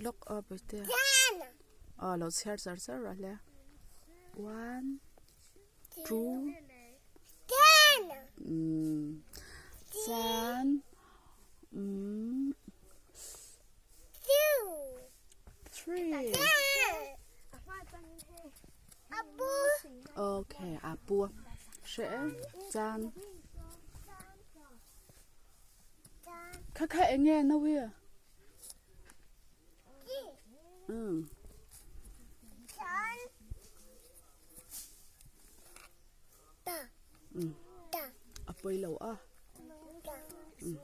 Lawk a bawihte aw lo chhiar char char rawh hle one two umm chuan umm three okay a pu hre chuan. Kha kha eng nge nawi umm umm a pawi lo a umm.